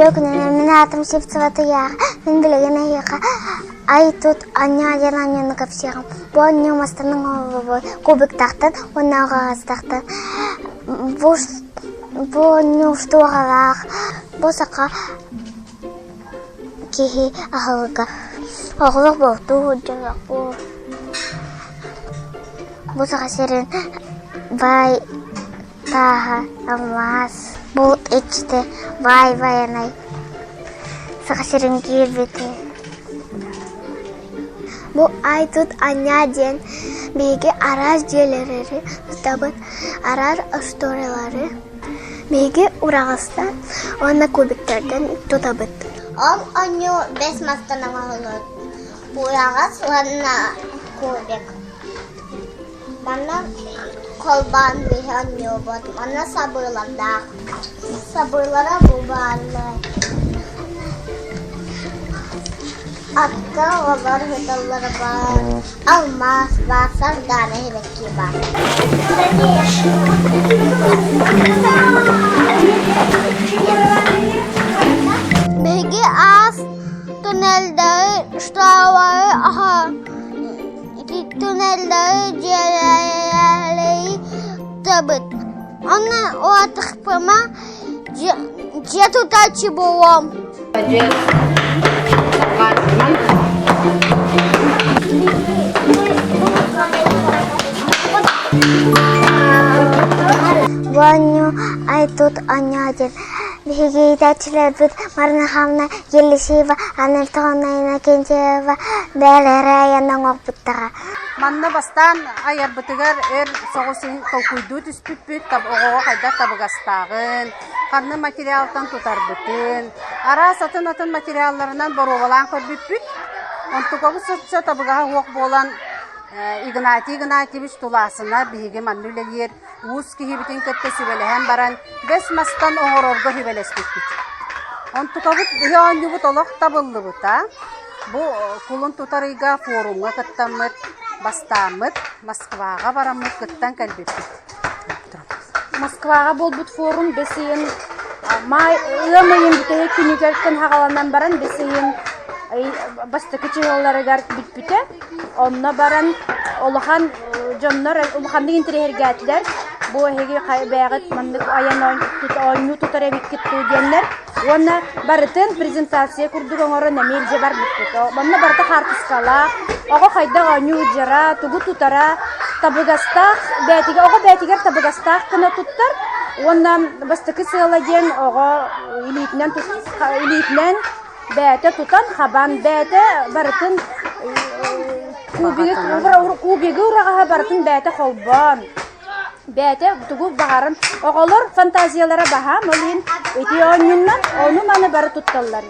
Үтүө күнүнэн мин аатым Сивцева Туйаара. Мин билигин эһиэхэ Ай-тут оонньуу диэн оонньууну кэпсиэҕим. Бу оонньуу мастан оҥоһуллубут кубиктаахтан уонна оҕоҕостохтон. Бу бу оонньуу устуоҕалаах. Бу саха киһи аһылыга. Оҕолор бултуу сылдьаллар. Бу Саха сирин баай тааһа алмаас. Булт иччитэ баай Байанай Саха сирин киирбитэ. Бу ай-тут Аня диэн биһиги араас дьиэлэри тутабыт, араас остуоруйалары. Биһиги ураҕастан уонна кубиктартан тутабыт. Ол оонньуу бэс мастан оҥоһуллубут ураҕас уонна кубик. Манна холбоон биһи оонньуубут, манна сабыылардаах. Сабыылара бу бааллар. Акка оҕолор ыыталлара баар, алмаас баар, сардаана сибэкки баар. Биһиги аас туннеллэри штабары аһа Ити туннеллэри дьиэлэри тутабыт. Онно улаатыахпына дьиэ тутааччы буолуом. Бу оонньуу ай-тут оонньоо диэн биһиги иитээччилэрбит Марина Михайловна Елисеева, Анна Антоновна Иннокентьева бэйэлэрэ айан оҥорбуттара. Манна бастаан айарбытыгар өр соҕус толкуйдуу түспүппүт, оҕоҕо хайдах табыгастааҕын, ханнык материалтан тутарбытын, араас атын-атын материалларынан боруобалаан көрбүппүт. Онтукабыт соччо табыгаһа суох буолан Игнатий Игнатьевич Тулаасына биһиги манна үлэлиир уус киһибитин кытта сүбэлэһэн баран бэс мастан оҥорорго сүбэлэспиппит. Онтукабыт биһи оонньуубут олох табыллыбыта. Бу кулун тутар ыйга форумҥа кыттаммыт, бастааммыт, Москваҕа бараммыт кыттан кэлбиппит. Москваҕа буолбут форум бэс ыйын маай ыам ыйын бүтэһик күнүгэр хаҕаланан баран бэс ыйын бастакы чыһылларыгар бүппүтэ. Онно баран улахан дьоннор улаханнык интэриэһиргээтилэр. Бу эһиги бэйэҕит маннык айан оонньуу тутар эбиккит дуу диэннэр. Уонна барытын презентация курдук оҥорон эмиэ илдьэ барбыппыт. Манна барыта хаартыскалаах, оҕо хайдах оонньуу сылдьара, тугу тутара, табыгастаах бэйэтигэр оҕо бэйэтигэр табыгастаах гына туттар. Уонна бастакы сыала диэн оҕо илиитинэн илиитинэн бэйэтэ тутан хабан бэйэтэ барытын кубигы кубигы ураҕаһа барытын бэйэтэ холбоон бэйэтэ тугу баҕаран оҕолор фантазиялара баһаам ол иһин ити оонньууннан ону маны бары тутталлар.